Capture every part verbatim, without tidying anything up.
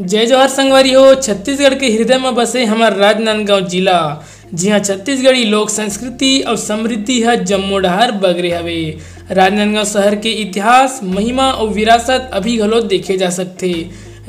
जय जोहार संगवारी हो। छत्तीसगढ़ के हृदय म बसे हमर राजनांदगांव जिला, जिहां छत्तीसगढ़ी लोक संस्कृति अउ समृद्धि ह जम्मो डहार बगरे हवे। राजनांदगांव शहर के इतिहास, महिमा अउ विरासत अभी घलो देखे जा सकथे।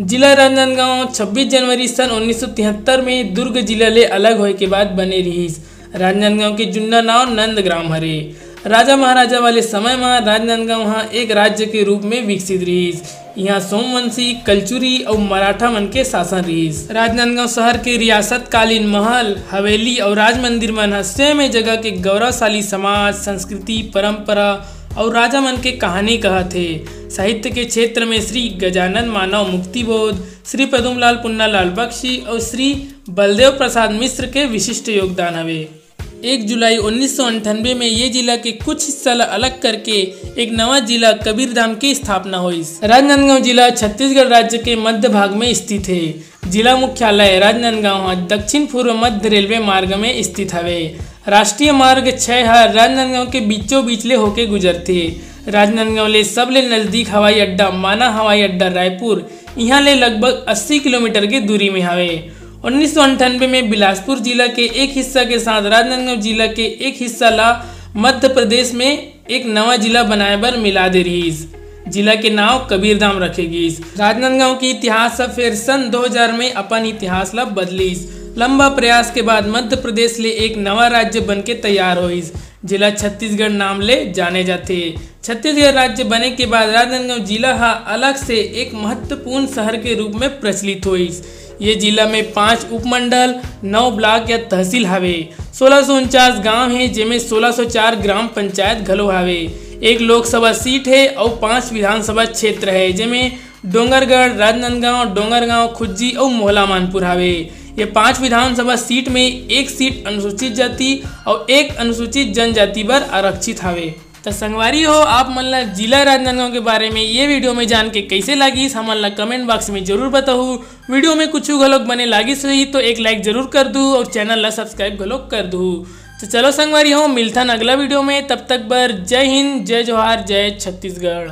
जिला राजनांदगांव छब्बीस जनवरी सन उन्नीस सौ तिहत्तर में दुर्ग जिला ले अलग होए के बाद बने रिहिस। राजनांदगांव के जुन्ना नाव नंदग्राम हरे। राजा महाराजा वाले समय म राजनांदगांव ह एक राज्य के रूप में विकसित रिहिस। इहां सोमवंशी, कलचुरी अउ मराठा मन के शासन रिहिस। राजनांदगांव शहर के रियासतकालीन महल, हवेली अउ राजमंदिर मन ह स्वयं ए जगह के गौरवशाली समाज, संस्कृति, परंपरा अउ राजा मन के कहानी कहत हे। साहित्य के क्षेत्र में श्री गजानन मानव मुक्तिबोध, श्री पदुमलाल पुन्नालाल बख्शी अउ श्री बलदेव प्रसाद मिश्र के विशिष्ट योगदान हवे। एक जुलाई उन्नीस सौ अंठानवे में ये जिला के कुछ हिस्सा ला अलग करके एक नवा जिला कबीरधाम की स्थापना होइस। राजनांदगांव जिला छत्तीसगढ़ राज्य के मध्य भाग में स्थित हे। जिला मुख्यालय राजनांदगांव ह दक्षिण पूर्व मध्य रेलवे मार्ग में स्थित हवे। राष्ट्रीय मार्ग छह ह राजनांदगांव के बीचों बीच ले होके गुजरथे। राजनांदगांव ले सबले नजदीक हवाई अड्डा माना हवाई अड्डा रायपुर, इहां ले लगभग अस्सी किलोमीटर के दूरी में हवे। उन्नीस सौ अंठानवे में बिलासपुर जिला के एक हिस्सा के साथ राजनांदगांव जिला के एक हिस्सा ला मध्य प्रदेश में एक नवा जिला बनाए बर मिला दे रिहिस। जिला के नाव कबीरधाम रखे गिस। राजनांदगांव के इतिहास ह फेर सन दो हज़ार में अपन इतिहास ला बदलिस। लंबा प्रयास के बाद मध्य प्रदेश ले एक नवा राज्य बन के तैयार होइस, जिला छत्तीसगढ़ नाम ले जाने जाथे। छत्तीसगढ़ राज्य बने के बाद राजनांदगांव जिला ह अलग से एक महत्वपूर्ण शहर के रूप में प्रचलित होइस। ये जिला में पांच उपमंडल, नौ ब्लॉक या तहसील हवे, सोलह सौ उनचास गांव हे, जेमे सोलह सौ चार ग्राम पंचायत घलो हवे। एक लोकसभा सीट हे अउ पांच विधानसभा क्षेत्र हे, जेमे डोंगरगढ़, राजनांदगांव, डोंगरगांव, खुज्जी अउ मोहला मानपुर हवे। ये पांच विधानसभा सीट में एक सीट अनुसूचित जाति अउ एक अनुसूचित जनजाति बर आरक्षित हवे। त संगवारी हो, आप मन ला जिला राजनांदगांव के बारे में ये वीडियो में जान के कैसे लागिस, हमन ला कमेंट बॉक्स में जरूर बताहू। वीडियो में कुछ घलोक बने लागिस होही तो एक लाइक जरूर कर दू अउ चैनल ला सब्सक्राइब घलोक कर दू। तो चलो संगवारी हो, मिलथन अगला वीडियो में। तब तक बर जय हिंद, जय जोहार, जय छत्तीसगढ़।